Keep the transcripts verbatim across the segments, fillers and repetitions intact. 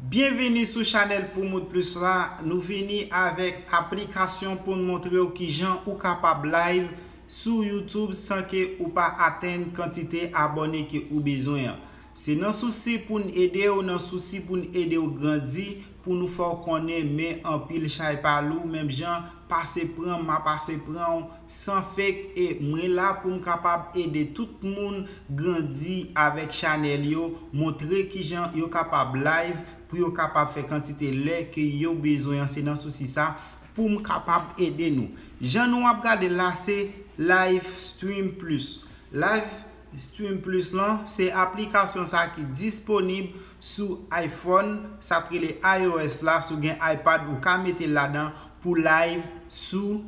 Byenvini sou chanèl Pou Moun Plis la. Nou vini avèk aplikasyon pou n montre w kijan ou kapab live sou YouTube san ke ou pa atenn kantite abòne ke ou bezwen an. Se nan sousi pou n ede w, nan sousi pou n ede w grandi, pou nou fè w konnen men anpil chay pa lou, menm jan pase pran m, m a pase pran w san fake, e mwen la pou m kapab ede tout moun grandi avèk chanèl yo, montre kijan yo kapab live, pou yo kapab fè kantite lè ke yo bezwen an, se nan sousi sa pou m kapab ede nou. Jan nou ap gade la, se Live Stream Plus. Live Stream Plus lan, se aplikasyon sa ki disponib sou iPhone, sa k rele iOS la, si w gen iPad, ou ka mete l ladan pou live sou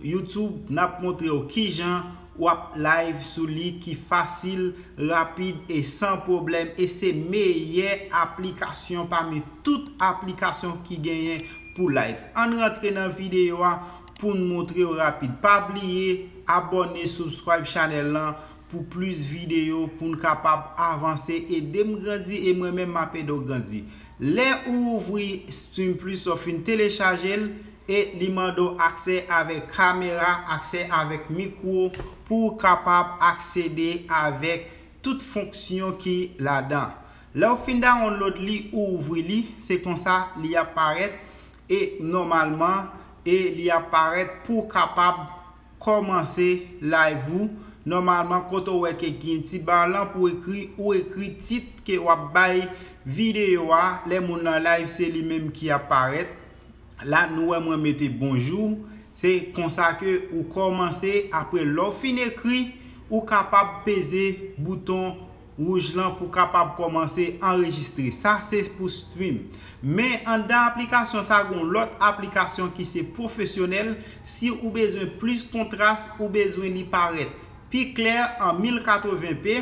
YouTube. N ap montre w kijan w ap live sou li ki fasil, rapid e san pwoblèm. E se meyè aplikasyon pami tout aplikasyon ki genyen pou live. Ann rantre nan videyo a pou n montre w rapid. Pa bliye abòne, subscribe chanèl lan pou plis videyo, pou n kapab avanse, ede m grandi e mwen menm m ap ede w grandi. Lè ou ouvri Stream Plus, ou fin telechaje l, e li mande w aksè avèk kamera, aksè avèk mikwo, pou w kapab aksede avèk tout fonksyon ki ladan. Lè w fin download li, ou ouvri li, se konsa li ap parèt, e nòmalman, e li ap parèt pou w kapab kòmanse live ou. Nòmalman, kote w wè ke gen ti ba lan pou ekri, ou ekri tit ke w ap bay videyo a. Lè moun nan live, se li menm ki ap parèt. La, nou wè mwen mete bonjou. Se konsa ke ou kòmanse. Apre, lè w fin ekri, ou kapab peze bouton wouj lan pou kapab kòmanse anrejistre. Sa se pou stream. Men anndan aplikasyon sa, gen yon lòt aplikasyon ki se pwofesyonèl. Si ou bezwen plis kontras, ou bezwen li parèt pi klè an mil katreven p,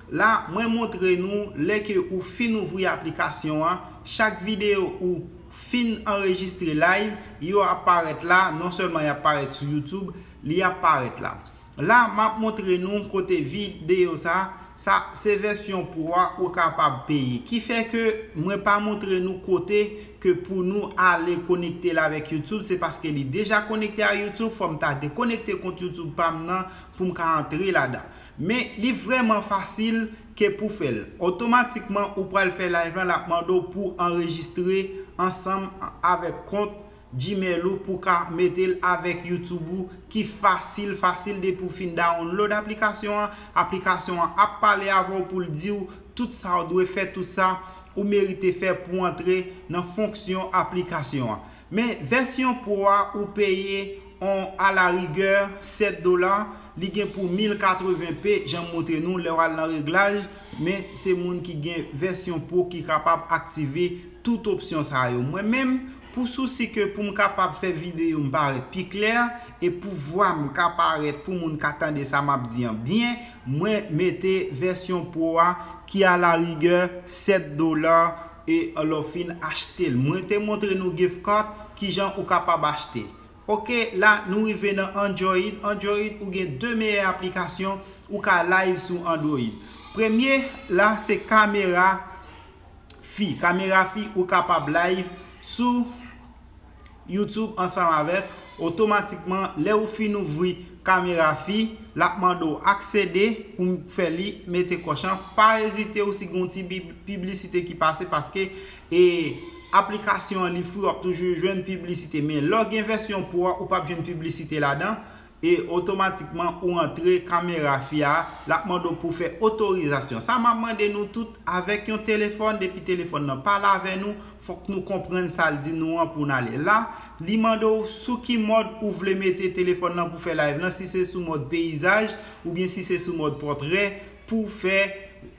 la, mwen montre nou lè ke ou fin ouvri aplikasyon an, chak videyo ou fin anrejistre live, yo ap parèt la, non sèlman y ap parèt sou YouTube, li ap parèt la. La, m ap montre nou kote videyo sa, sa se vèsyon pro a ou kapab peye. Ki fè ke mwen pa montre nou kote ke pou nou ale konekte l avèk YouTube, se paske li deja konekte a YouTube, fò m ta dekonekte kont YouTube pa m nan pou m ka antre ladan. Men li vrèman fasil ke pou fè l. Otomatikman, ou pral fè live lan, l ap mande w pou anrejistre ansanm avèk kont Gmail ou pou ka mete l avèk YouTube ou ki fasil, fasil depi w fin download aplikasyon an. Aplikasyon an ap pale avè w pou l di w tout sa w dwe fè, tout sa ou merite fè pou antre nan fonksyon aplikasyon an. Men vèsyon pro a, ou peye on alarigè sèt dola, li gen pou mil katreven p, jan m montre nou lè w al nan reglaj, men se moun ki gen vèsyon pro ki kapab aktive tout opsyon sa yo. Mwen menm, pou sousi ke pou m kapab fè videyo m parèt pi klè e pou vwa m ka parèt pou moun ka tande sa m ap di an byen, mwen mete vèsyon pro a ki alarigè sèt dola e lè w fin achte l. Mwen te montre nou gift card, kijan ou kapab achte. Ok, la nou rive nan Android. Android, ou gen de meyè aplikasyon ou ka live sou Android. Premye la, se kamera fi. Kamera fi, ou kapab live sou YouTube ansanm avèk. Otomatikman, lè ou fin ouvri kamera fi, l ap mande w aksede pou m fè li mete kòch lan. Pa ezite ou si gen yon ti bib- piblisite ki pase, paske e aplikasyon an li free, w ap toujou jwenn piblisite. Men lè w gen vèsyon pro a, ou p ap jwenn piblisite ladan. E otomatikman, ou antre kamera fi a, l ap mande w pou fè otorizasyon. Sa m ap mande nou tout avèk yon telefòn, depi telefòn nan pale avè nou, fòk nou konprann sa l di nou an pou n ale. La, li mande w sou ki mòd ou vle mete telefòn nan pou fè live lan, si se sou mòd peyizaj oubyen si se sou mòd pòtrè pou fè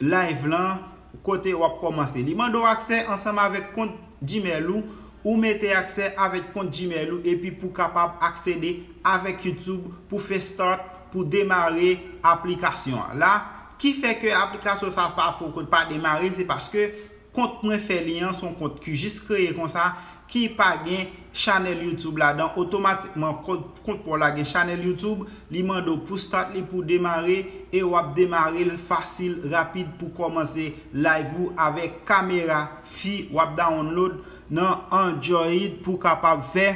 live lan kote w ap kòmanse. Li mande w aksè ansanm avèk kont Gmail ou, ou mete aksè avèk kont Gmail ou epi pou kapab aksede avèk YouTube pou fè start, pou demare aplikasyon an. La, ki fè ke aplikasyon sa pa poko pa demare, se paske Kont mwen fè li an, se yon kont ki jis kreye konsa, ki pa gen chanèl YouTube ladan. Otomatikman, kont, kont pa w la gen chanèl YouTube, li mande w pou start li, pou demare, e w ap demare l fasil, rapid pou kòmanse live ou avèk kamera fi w ap download nan Android pou kapab fè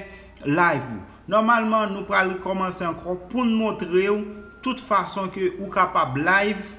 live ou. Nòmalman, nou pral rekòmanse ankò pou n montre w tout fason ke ou kapab live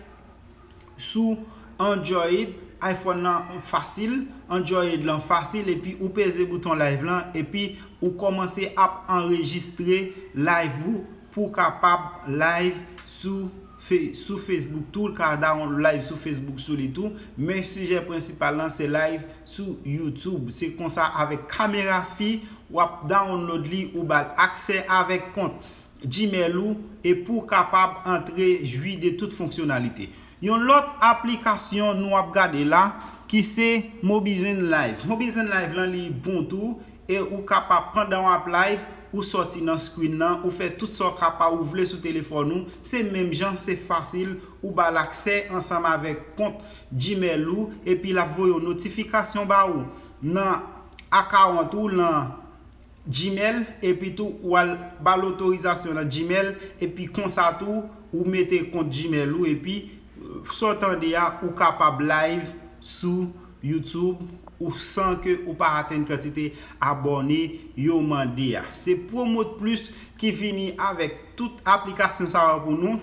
sou Android. iPhone lan fasil, Android lan fasil, epi ou peze bouton live lan, epi ou kòmanse ap anrejistre live ou pou kapab live sou fe- sou Facebook tou, ou ka download live sou Facebook sou li tou. Men sijè prensipal lan se live sou YouTube. Se konsa avèk kamera fi, w ap download li, ou ba l aksè avèk kont Gmail ou, e pou w kapab antre jwi de tout fonksyonalite. Yon lòt aplikasyon nou ap gade la, ki se Mobizen Live. Mobizen Live lan li bon tou, e ou kapab pandan w ap live, ou sòti nan screen nan, ou fè tout sa w kapab ou vle sou telefòn ou, se menm jan, se fasil, ou ba l aksè ansanm avèk kont Gmail ou, epi l ap voye yon notifikasyon ba ou nan akawont ou, nan Gmail, epi tou ou al ba l otorizasyon nan Gmail, epi konsa tou ou mete kont Gmail ou, epi sa w tande a, ou kapab live sou YouTube ou san ke ou pa atenn kantite abòne yo mande a. Se Promote Plus ki vini avèk tout aplikasyon sa yo pou nou.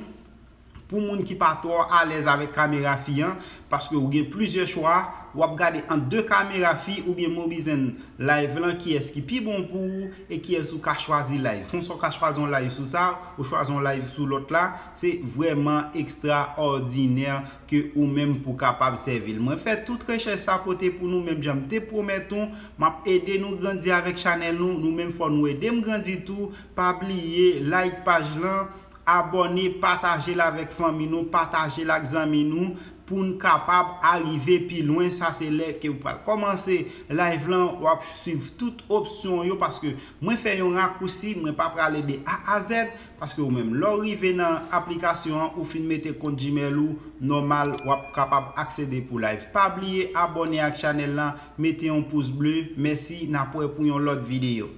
Pou moun ki pa twò alèz avèk kamera fi an, paske ou gen plizyè chwa, w ap gade ant de kamera fi oubyen Mobizen Live lan, kiyès ki pi bon pou ou e kiyès ou ka chwazi live. Konsa w ka chwazi yon live sou sa, ou chwazi yon live sou lòt la, se vrèman ekstraòdinè ke ou menm pou kapab sèvi l. Mwen fè tout rechèch sa pote pou nou, menm jan m te pwomèt ou, m ap ede nou grandi avèk chanèl nou, nou menm fò nou ede m grandi tou, pa bliye like paj lan, abòne, pataje l avèk fanmi nou, pataje l ak zanmi nou, pou n kapab arive pi lwen. Sa se lè ke w pral kòmanse live lan, w ap swiv tout opsyon yo, paske mwen fè yon rakousi, mwen pa prale de A a Z, paske ou menm, lè w rive nan aplikasyon an, ou fin mete kont Gmail ou, nòmal, w ap kapab aksede pou live. Pa bliye abòne ak chanèl lan, mete yon pous ble, mèsi, n ap wè pou yon lòt videyo.